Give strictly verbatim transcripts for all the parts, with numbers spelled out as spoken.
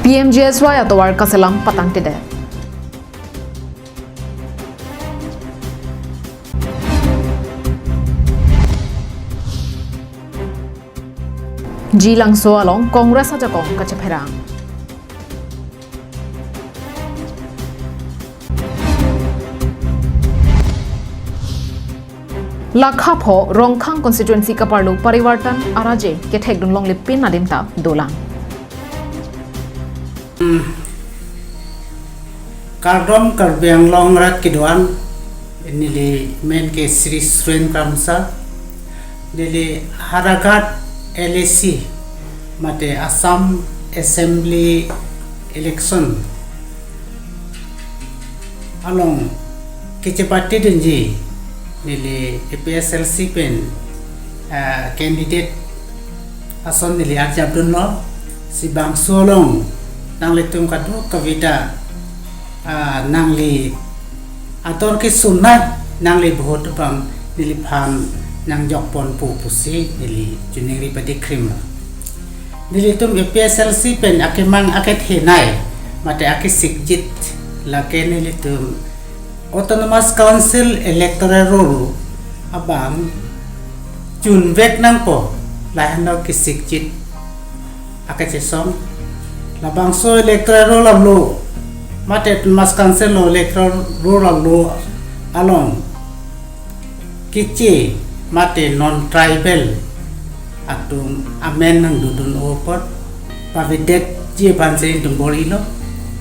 P M G S Y atovar kaselam patangtedet. Jilangso along Congress ajakong kachepherang. Lakha pho Rongkhang constituency kaparlo Parivartan araje kethekdun longle pin adim ta dolang. Kardom Karbi Anglong arat kedo-an, neli men ke Sri Sren Kramsa, neli Howraghat L A C mate Assam Assembly election along kachepatedunji neli A P H L C pen, ah, candidate ason neli arjapdunlo. Si bangso along nanglitum kadokave ta, ah, nangli ator kesun nai, nangli vote abang neliphan nangjokponpo pusi neli choningri padikrimlo. Nelitum A P H L C pen akemang akethenei mate akesikjit lake nelitum Autonomous Council electoral roll abang chunvek nangpo, lahenlo kesikjit akachesong. Labangso electoral roll alo mate Autonomous Council lo electoral roll alo along keche mate non tribal atum amen nangdodun apot pavedetji aphansi nelitum bor-ilo.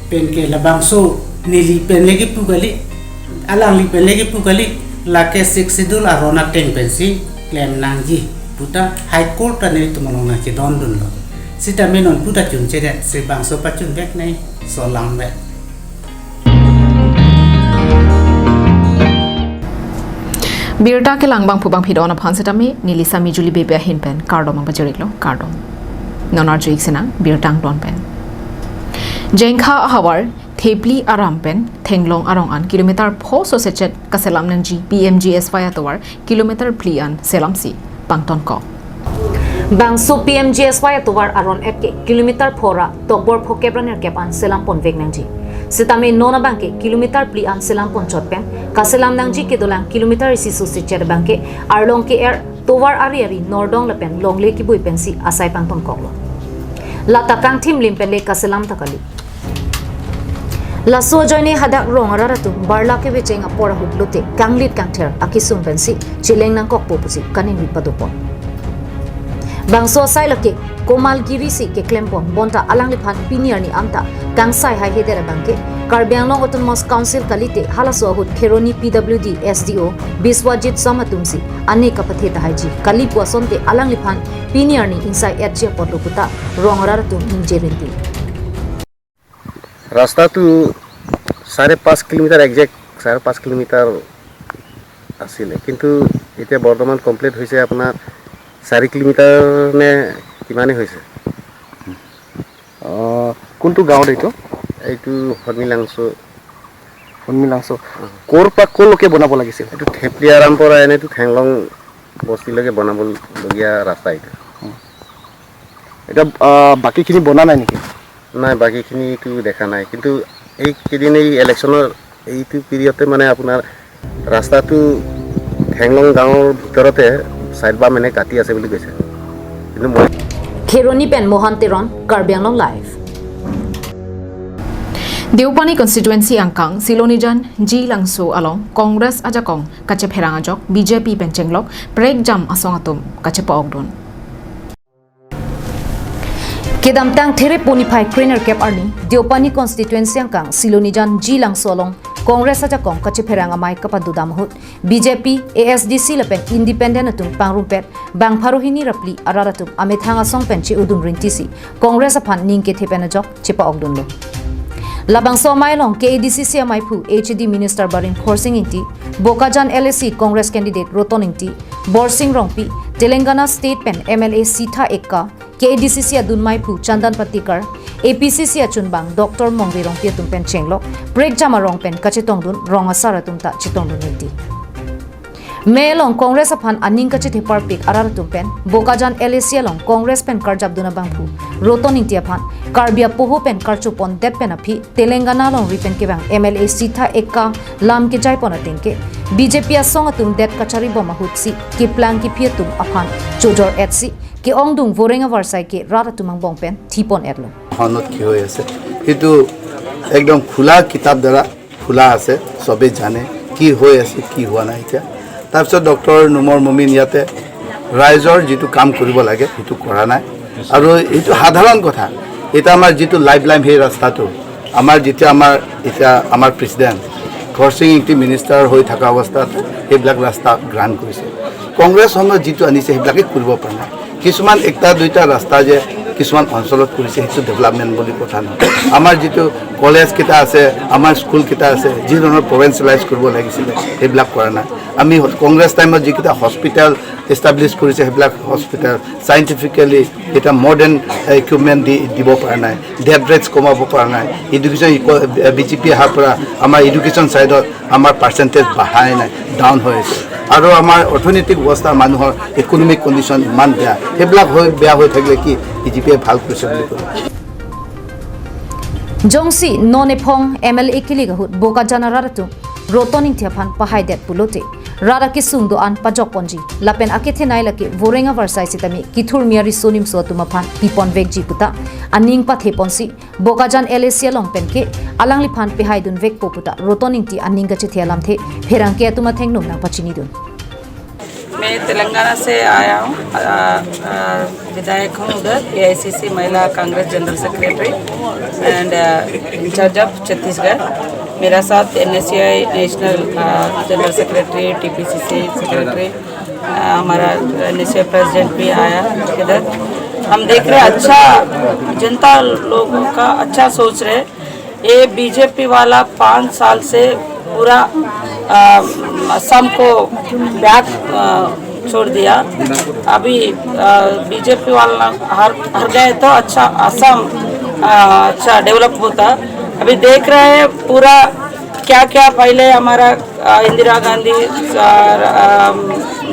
Penke labangso neli pen le kipu kali, alangli pen le kipu kali, lake Sixth Schedule aron ateng pensi klem nangji puta High Court ta nelitum along nangchedondunlo. Sitame non puta chunchedet, si bangso pachunveknei, so lamvet. Birta kelang bangphu bangphi do-an aphan sitame neli Sami Juli Bebe ahin pen kardom nangpajir-iklo, kardom. Non arju-ik sinang birta angton pen. Jengkha ahavar Thepli aram pen Thenglong arong an kilometer pho sosechet kaselam nangji P M G S Y atovar kilometer phli an selamsi pangtonkok. Bangso P M G S Y atovar aron et ke kilometer pho ra tokbor phokep ra nerkep an selam ponvek nangji. Sitame non abang ke kilometer phli an selam ponchot pen kaselam nangji kedolang kilometer isi sosechet abang ke arlong ke-er tovar ari ari nordong lapen longle kibui pensi asai pangtonkoklo. Lata kangthim lim pen le kaselam ta kali. Laso ajoine hadak rong arat atum barla kevecheng apor ahut lote kanglit kangther akesung pensi cheleng nangkokpo pusi kaningri padopon. Bangso asai lake Komalgiri si keklempon bonta alangliphan pini arni anta kangsai haihedet abang ke Karbi Anglong Autonomous Council kalite halaso ahut Kheroni P W D S D O Biswajit Som atumsi ane kapathe tahaiji kali pu asonte alangliphan pini arni ingsai etji apotlo puta rong arat atum ningje rinti. ৰাস্তাটো চাৰে পাঁচ kilometre, exact চাৰে পাঁচ কিলোমিটাৰ আছিলে, কিন্তু এতিয়া বৰ্তমান কমপ্লিট হৈছে আপোনাৰ চাৰি কিলোমিটাৰ নে কিমানেই হৈছে। আহ, কোনটো গাঁৱত এইটো? এইটো হৰ্মিলাংচ'। হৰ্মিলাংচ'। ক'ৰ পৰা ক'লৈকে বনাব লাগিছিল? এইটো থেপলি আৰাম পৰা এনেইতো থেংলং বস্তিলৈকে বনাবলগীয়া ৰাস্তা এইটো। এতিয়া আহ, বাকীখিনি বনা নাই নেকি? নাই, বাকীখিনিতো দেখা নাই, কিন্তু এইকেইদিন এই ইলেকশ্যনৰ এইটো পিৰিয়ডতে মানে আপোনাৰ ৰাস্তাটো থেংলং গাঁৱৰ ভিতৰতে চাইড বাম এনে কাটি আছে বুলি কৈছে, কিন্তু মই Kheroni pen Mohan Teron, Karbi Anglong Live. Deopani constituency angkang Silonijan Jilangso along Congress ajakong kachepherang ajok B J P pen chenglok prekjam asong atum kachepa-okdun. Kedamtang Thereponi phai krenerkep arni Deopani constituency angkang Silonijan Jilangso along Congress ajakong kachepherang amei kapadodam ahut B J P, A S D C lapen independent atum pangrumpet bang pharo hini ra phli arat atum amethang asong pen che-odun rintisi Congress aphan ning kethe pen ajok chepa-okdunlo. Labangso amei along K A D C C ameiphu H A D Minister Barim Khorsing Ingti, Bokajan L A C Congress candidate Roton Ingti, Borsing Rongpi, Telangana State pen M L A Sitha Ekka, K A D C C adun meiphu Chandan Patikar, A P C C achunbang Doctor Mongve Rongpi atum pen chenglok prekjam arong pen kachetongdun rong asar atum ta chetongdun rinti. Mei along Congress aphan aning kachethepar pik arat atum pen Bokajan L A C along Congress pen karjapdun abangphu Roton Ingti aphan Karbi apoho pen karchopondet pen aphi Telangana alongri pen kevang M L A sitha eka lam kejaipon ateng ke B J P asong atum det kacharibom ahutsi keplang kephi atum aphan chojor-etsi ke-ongdung voreng avarsai ke rat atum angbong pen thipon-etlo. হনত কি হৈ আছে, সেইটো একদম খোলা কিতাপ দ্বাৰা খোলা আছে, সবে জানে কি হৈ আছে, কি হোৱা নাই। এতিয়া তাৰপিছত ডক্টৰ নুমৰ মমিন ইয়াতে ৰাইজৰ যিটো কাম কৰিব লাগে, সেইটো কৰা নাই। আৰু এইটো সাধাৰণ কথা, এতিয়া আমাৰ যিটো লাইফ লাইন, সেই ৰাস্তাটো আমাৰ যেতিয়া আমাৰ, এতিয়া আমাৰ প্ৰেচিডেণ্ট খৰচিং ইংতি মিনিষ্টাৰ হৈ থকা অৱস্থাত সেইবিলাক ৰাস্তা গ্ৰাণ্ট কৰিছে। কংগ্ৰেছ সময়ত যিটো আনিছে, সেইবিলাকে কৰিব পৰা নাই। কিছুমান একটা দুইটা ৰাস্তা যে কিছুমান অঞ্চলত কৰিছে, সেইটো ডেভেলপমেণ্ট বুলি কথা নহয়। আমাৰ যিটো কলেজকেইটা আছে, আমাৰ স্কুলকেইটা আছে, যি ধৰণৰ প্ৰভিঞ্চিয়েলাইজ কৰিব লাগিছিলে, সেইবিলাক কৰা নাই। আমি কংগ্ৰেছ টাইমত যিকেইটা হস্পিটেল এষ্টাব্লিছ কৰিছে, সেইবিলাক হস্পিটেল চাইণ্টিফিকেলি এতিয়া মডাৰ্ণ ইকুইপমেণ্ট দি দিব পৰা নাই, ডেথ ৰেটছ কমাব পৰা নাই। এডুকেশ্যন বি জে পি অহাৰ পৰা আমাৰ এডুকেশ্যন ছাইডত আমাৰ পাৰ্চেণ্টেজ বঢ়াই নাই, ডাউন হৈ আছে। আৰু আমাৰ অৰ্থনৈতিক অৱস্থা, মানুহৰ ইকনমিক কণ্ডিশ্যন ইমান বেয়া, সেইবিলাক হৈ বেয়া হৈ থাকিলে কি বি জে পিয়ে ভাল কৰিছে বুলি ক'ব? Jongsi non ephong M L A kilik ahut Bokajan arat atum Roton Ingti aphan pahaidet pulote rat akesung do-an pajokponji lapen akethenei lake voreng avarsai sitame kithurmi ariso nimso atum aphan piponvekji puta aning patheponsi Bokajan L A C along pen ke alangliphan pehaidunvekpo puta Roton Ingti aning kachethe alamthe pherangke atum athengno nangpachinidun. मैं तेलंगाना से आया हूँ, अ, अ, विधायक हूँ उधर, ए आई C C महिला Congress general secretary and, uh, in charge of Chhattisgarh. मेरा साथ N S U I national, uh, general secretary, T P C C secretary, अ, हमारा N S U I president भी आया इधर। हम देख रहे हैं, अच्छा, जनता लोगों का अच्छा सोच रहे। ये बी जे पी वाला पाँच साल से पूरा, अ, असम को बैक, अ, छोड़ दिया। अभी, अ, बी जे पी वाला हर, हर गए तो अच्छा असम, अ, अच्छा डेवलप होता। अभी देख रहे हैं पूरा क्या क्या पहले हमारा, अ, इंदिरा गांधी, अ, अ,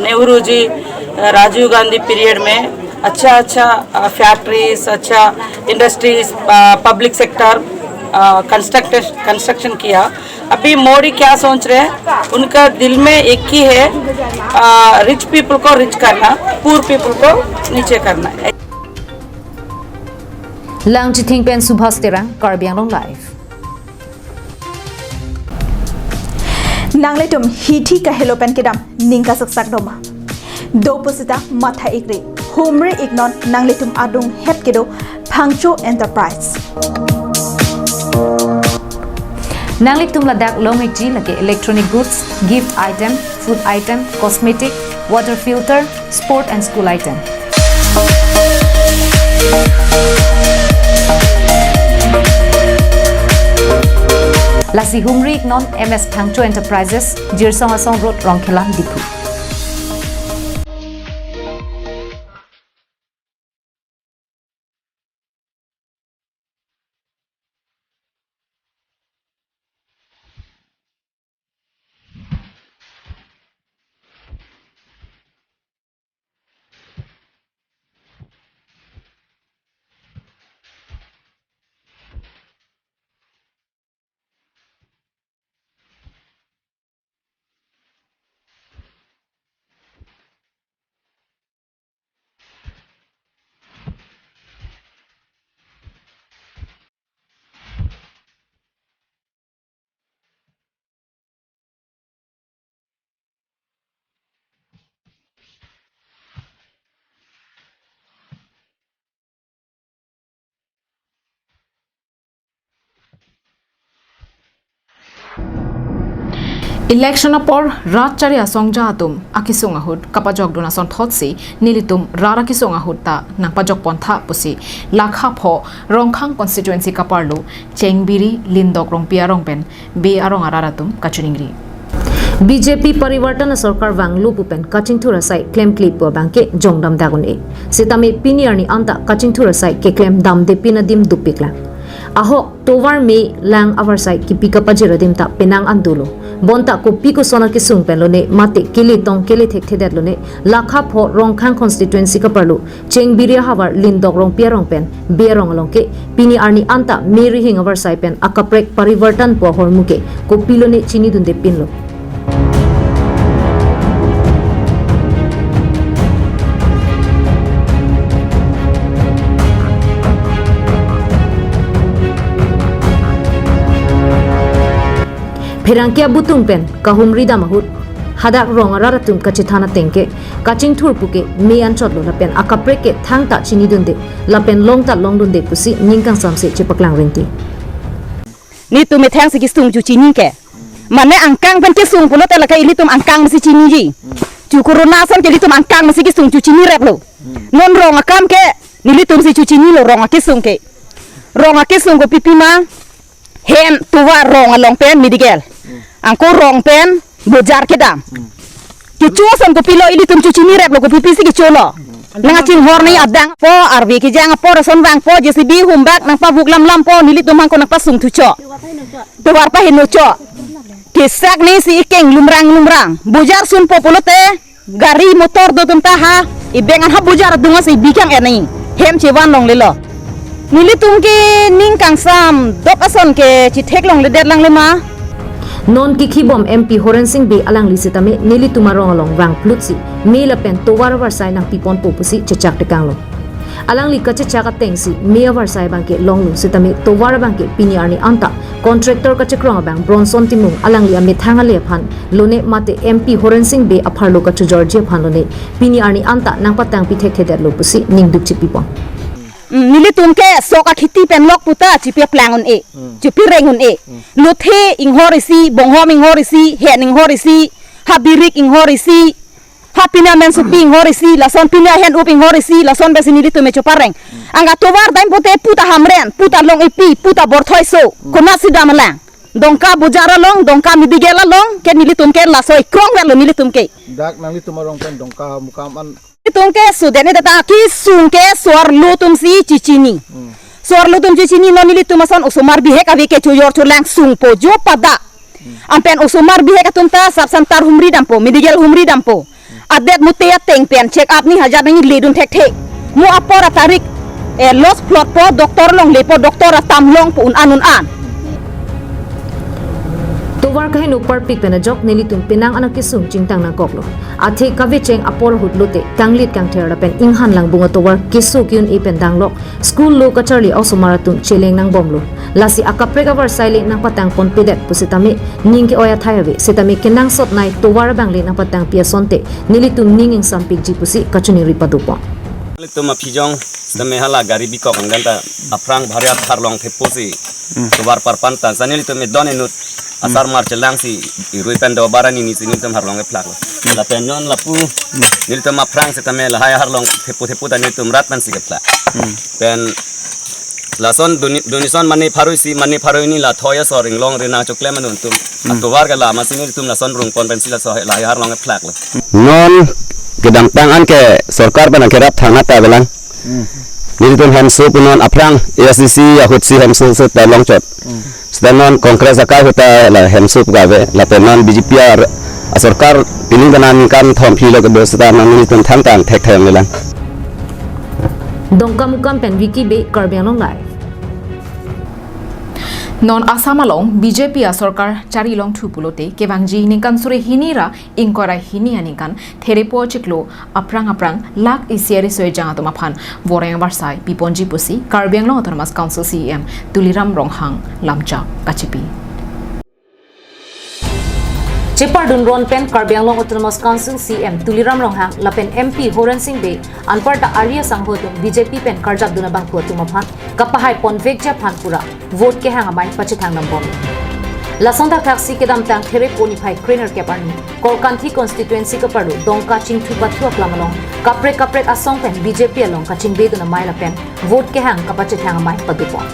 नेहरू जी, अ, राजीव गांधी पीरियड में अच्छा अच्छा, अ, फैक्ट्रीज, अच्छा इंडस्ट्रीज, अ, पब्लिक सेक्टर, अ, कंस्ट्रक्ट-, कंस्ट्रक्शन किया। अभी मोदी क्या सोच रहे हैं, उनका दिल में एक ही है, अ, रिच पीपल को रिच करना, पुअर पीपल को नीचे करना। Langchithing pen Subhas Terang, Karbi Anglong Live. Nanglitum hithi kahelo pen kedam ning kasaksak doma? Do pusita matha-ikri, humri-iknon nanglitum adunghet kedo Phangcho Enterprise. Nanglitum ladak long-ikji lake electronic goods, gift item, food item, cosmetic, water filter, sport and school item. Lasi humri-iknon M S Phangcho Enterprises, Jirsong Asong Road, Rongkhelan, Diphu. Election apor rat chari asongja atum akesung ahut kapajokdun asonthotsi nelitum rat akesung ahut ta nangpajokpontha pusi Lakha Pho Rongkhang constituency kaparlo Chengbiri Lindok Rongpi arong pen Bey arong arat atum kachiningri. B J P Parivartan asorkar vanglo pu pen kachingthur asai klemklepo abangke jongdamdak un-e. Sitame pini arni anta kachingthur asai keklem damde pin adim dopiklang. Ahok tovar me lang avarsai kipi kapajir adim ta penang an dolo. Bonta kopi koson akesung pen lone mate kele tong kele thekthedet lone, lakha pho Rongkhang constituency kaparlo Chengbiri ahavar Lindok Rongpi arong pen Be arong along ke pini arni anta me rihing avarsai pen akaprek parivartan pu ahormu ke kopi lone chinidunde pinlo. Pherangke abutung pen kahumri dam ahut hadak rong arat atum kachethan ateng ke kachingthur pu ke me anchot lo lapen akaprek ke thangta chinidunde lapen longta longdunde pusi ning kangsamse chepaklang rinti. Netum methang si kesung chu chini ke. Mane angkang pen kesung pulote lake ilitum angkang masi chiniji. Chu corona ason ke ilitum angkang masi kesung chu chini rep lo. Non rong akam ke nelitum si chu chinilo rong akesung ke. Rong akesung kopipi ma hem tovar rong along pen medical. Angko rong pen bojar kedam. Kecho ason kopilo ilitum chu chini rep lo kopipi si kecho lo. Nangchinghor ni adang po arve kejang apor ason vangpo J C B humbak nangpavuk lamlampo nelitum angko nangpasung thucho. Tovar pahenocho. Kesak ni si ikeng lumrang lumrang. Bojar sunpo pulote gari motor do atum ta ha. Ibeng an ha bojar adung si bikang eni. Hem chevan longlelo. Nelitum ke ning kangsam dop ason ke chithek longledet langlema. Non kikhibom M P Horen Sing Bey alangli sitame nelitum arong along vangplut si me lapen tovar avarsai nangpiponpo pusi chechak tekanglo. Alangli kachechak ateng si me avarsai abang ke longlo sitame tovar abang ke pini arni anta contractor kachekrong abang Bronson Timung alangli amethang ale aphan lone mate M P Horen Sing Bey apharlo kachojorji aphan lone pini arni anta nangpatangpi thekthedetlo pusi ningduk chipipon. Mm, nelitum ke sok akhiti pen lok puta chipi aplang un-e, chipi reng un-e. Lothe inghor isi, bonghom inghor isi, hen inghor isi, habirik inghor isi, ha pini amen supi inghor isi, lason pini ahen up inghor isi, lason besi nelitum me chopareng. Angka tovar dam pote puta hamren, puta long ipi, puta borthoi so, konatsi dam alang. Dongka bojar along, dongka medical along, ke nelitum ke laso ikrong velo nelitum ke. Dak nanglitum arong pen Dongka Mukam an. Nelitum ke sudene data kesung ke so-arlo atum si chichini. So-arlo atum chichini non nelitum ason osomar bihek ave ke chojor cholang sungpo jo pada. Anpen osomar bihek atum ta sap center humri dampo, medical humri dampo. Adet mute ateng pen check up ni hajar nangji ledun thekthe. Mo apor atarik, eh, loss plot po, doctor along lepo, doctor atam longpo un-an un-an. Tovar kaheno parpik pen ajok nelitum penang an akesung chingtang nangkoklo. Athe kavecheng apor ahut lote kanglit kangther lapen inghan langbung atovar keso ke-un-e pen danglok school lo kacharli osomar atum cheleng nangbomlo. Lasi akaprek avarsai le nangpatangponpedet pusitame ning ke-oi athai ave sitame kenangsot nei tovar abang le nangpatangpi asonte nelitum ning ingsampikji pusi kachiningri padopon. Nelitum aphijong sitame hala gari bikok angdanta aphrang bhari apharlong thepo si tovar parpan ta sa nelitum edon inut asar mar chelang si irui pen do barani ni si nelitum harlong kephlak lo. Lapen non lapu nelitum aphrang sitame lahai harlong thepo thepo ta nelitum rat pen si kephlak. Pen lason duni, dunison mane pharui si mane pharui ni la thoi asor inglong rena choklem anun tum. Atovar ke lama si nelitum lason rungpon pen si laso lahai harlong kephlak lo. Non kedamtang an ke sorkar pen kerap thangna ta belang. Nelitum hemso punon aphrang A S D C ahut si hemso so ta longchot. Seta non Congress akai ahut ta la hemso ka ave, lapen non B J P ar-, asorkar pining kanan kan thom phli lo kedo seta non nelitum thangtang thektheng lelang. Dongka Mukam pen Vicky Bey, Karbi Anglong Live. Non Assam along B J P asorkar chari longthu pulote kevangji ningkan suri hini ra ingkoi ra hini aningkan therepo chiklo aphrang aphrang lakh isi ari soi jang atum aphan voreng avarsai piponji pusi Karbi Anglong Autonomous Council C E M Tuliram Ronghang lamchak kachipi. Chepardun ron pen Karbi Anglong Autonomous Council C E M Tuliram Ronghang lapen M P Horen Sing Bey anparta ari asangho atum B J P pen karjapdun abangphu atum aphan kapahai ponvekji aphan pura vote kehang amei pachethang nambom. Lason thakthaksi kedamtang therepo niphai krenerkep arni Korkanthi constituency kaparlo Dongka Chingthu Pathu aklam along kaprek kaprek asong pen B J P along kachingbedun amei lapen vote kehang kapachethang amei padopon.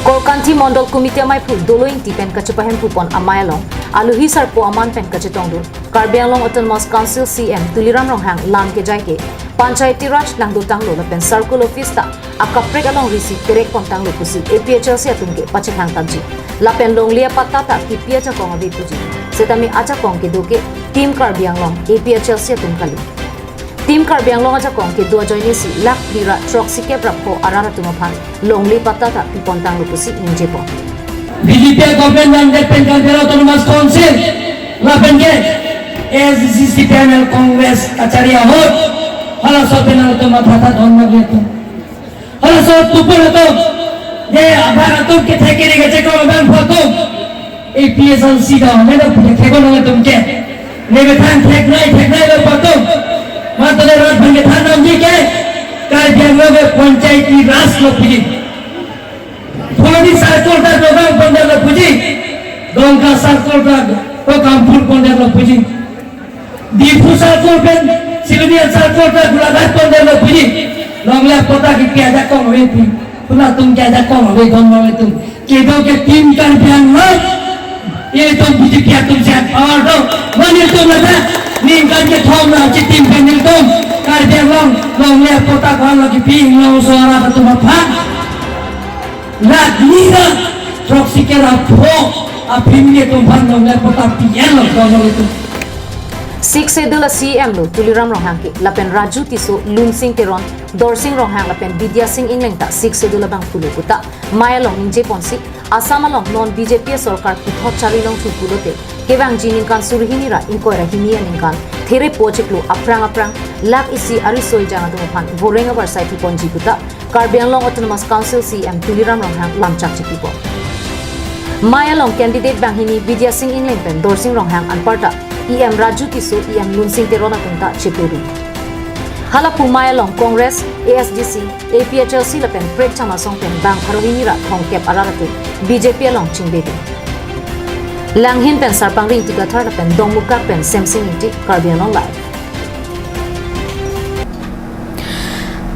Korkanthi Mondol Committee amaiphu Dolo Ingti pen kachepahemphu pon amei along aluhi sarpo aman pen kachetongdun Karbi Anglong Autonomous Council C M Tuliram Ronghang lam kejai ke Panchayati Raj nangdotanglo lapen Circle Office ta akaprek alongri si kerek pontanglo pusi A P H L C atum ke pachethang tangji. Lapen longle apatta ta kipi ajakong ave puji. Setame ajakong kedo ke Team Karbi Anglong A P H L C atum kali. Team Karbi Anglong ajakong kedo ajoine si lakh phli ra throksikep ra pho arat atum aphan longle patta ta pipontanglo pusi ningjepon. B J P government nangdet pen Karbi Anglong Autonomous Council lapen ke A S D C, C P I M L Congress kachari ahut halaso pen nangtum matha ta don lagi atum. Halaso tupun atum, je abang atum kethek kiri kechekong abang pho atum A P H L C government of kethek kong atum ke. Ne methang theknei theknei lo pho atum. Matole rat bang kethan namji ke Karbi Anglong ke Panchayati Raj lo puji. Phuloni circle ta Dogang pondetlo puji. Dongka circle ta Kokampur pondetlo puji. Diphu circle pen Silonijan circle ta Golaghat pondetlo puji. Longle patta kipi ajakong ave pu. Halatum ke ajakong ave don ave atum. Kedo ke Team Karbi Anglong. Itum B J P atum si power do. Mane itum lata ningkan kethom ra chi team pen itum Karbi Anglong longle patta ko-an lo kipi Inglongso arat atum aphan. Lakh phli ra throksikep ra pho a-family atum aphan longle patta pi-enlo don ave atum. Sixth Schedule a C M lo Tuliram Ronghang ke lapen Raju Tisso, Lunsing Teron, Dorsing Ronghang lapen Bidya Sing Engleng ta Sixth Schedule abangphu lo puta mei along ningjeponsi Assam along non B J P sorkar puthot chari nangthu pulote kevangji ningkan suri hini ra ingkoi ra hini aningkan therepo chiklo aphrang aphrang lakh isi ariso ejang atum aphan boreng avarsai piponji puta Karbi Anglong Autonomous Council C M Tuliram Ronghang lamchak chipipon. Mei along candidate banghini Bidya Sing Engleng pen Dorsing Ronghang anparta E M Raju Tisso, E M Lunsing Teron atum ta chepudun. Halaphu mei along Congress, A S D C, A P H L C lapen Prekcham Asong pen bang pharo hini ra thomkep arat atum B J P along chingbedun. Langhin pen Sarpangri Ingti Kathar lapen Dongmukak pen Semsing Ingti, Karbi Anglong Live.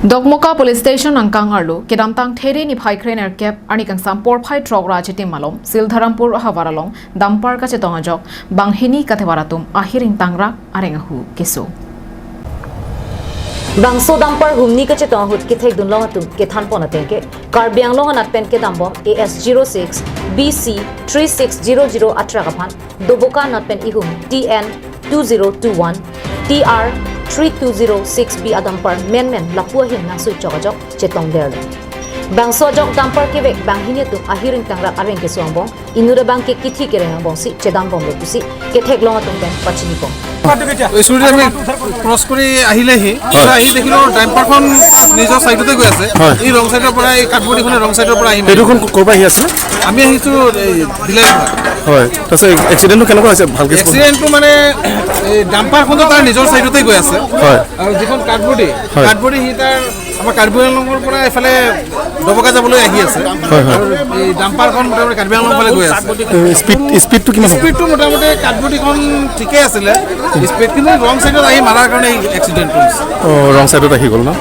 Dokmoka Police Station angkang arlo kedamtang There niphai krenerkep arni kangsam porphai throk ra chitim malom Sildharampur ahavar along dumper kachetong ajok banghini kathevar atum ahir ingtangrak areng ahu keso. Bangso dumper humni kachetong ahut kethekdun long atum kethanpon ateng ke Karbi Anglong anat pen kedambom A S zero six B C three six zero zero atrak aphan Doboka anat pen ihum T N two zero two one, T R three two zero six B adumper menmen lapu ahin nangsuichok ajok chetongderlo. Bangso ajok dumper kevek banghini atum ahir ingtangrak areng keso angbong inut abang ke kithi kereng angbongsi chedambomlo pusi ketheklong atum pen pachinipon. এই স্কুটিত আমি ক্ৰছ কৰি আহিলেহি, হয়। আহি দেখিলো ডাম্পাৰখন তাৰ নিজৰ চাইডতে গৈ আছে। হয়। এই ৰং চাইডৰ পৰা, এই কাৰ্ডবৰ্ড ইখনে ৰং চাইডৰ পৰা আহিম। এইটো কোন, ক'ৰ পৰা আহি আছিলে? আমি আহিছো এই বিলাহী পৰা। হয়, তাৰপিছত এক্সিডেণ্টটো কেনেকুৱা হৈছে ভালকে চাব। এক্সিডেণ্টটো মানে এই ডাম্পাৰখনটো তাৰ নিজৰ চাইডতে গৈ আছে। হয়। আৰু যিখন কাৰ্ডবৰ্ডি, হয়। কাৰ্ডবৰ্ডি সি তাৰ আমাৰ কাৰ্বি আংলঙৰ পৰা এফালে ডবকা যাবলৈ আহি আছে। হয়, হয়। আৰু এই ডাম্পাৰখন মোটামুটি কাৰ্বি আংলং ফালে গৈ আছে। এ, স্পীড, স্পীডটো কিমান হ'ব? স্পীডটো মোটামুটি কাৰ্বৰ্ডিখন ঠিকে আছিলে, স্পীড কিন্তু ৰং চাইডত আহি মাৰাৰ কাৰণে এই এক্সিডেণ্টটো হৈছে। অ, ৰং চাইডত আহি গ'ল ন?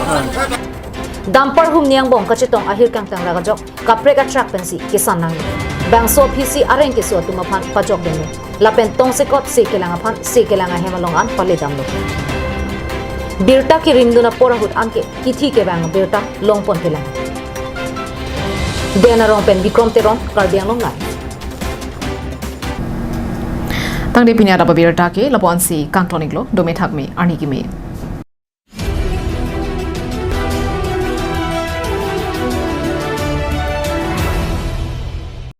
Dumper humni angbong kachetong ahir kangtangrak ajok kaprek atrak pensi kesan nanglo. Bangso aphisi areng keso atum aphan pajokdunlo. Lapen tongsekot se kelang aphan se kelang ahem along an paledamlo. Birta kerimdun apor ahut anke kithi kevang birta longpon kelang. Den Arong pen Bikrom Teron, Karbi Anglong Live. Tangte pini adap abirta ke lapu-ansi kangton-iklo, dome thakme, arni keme.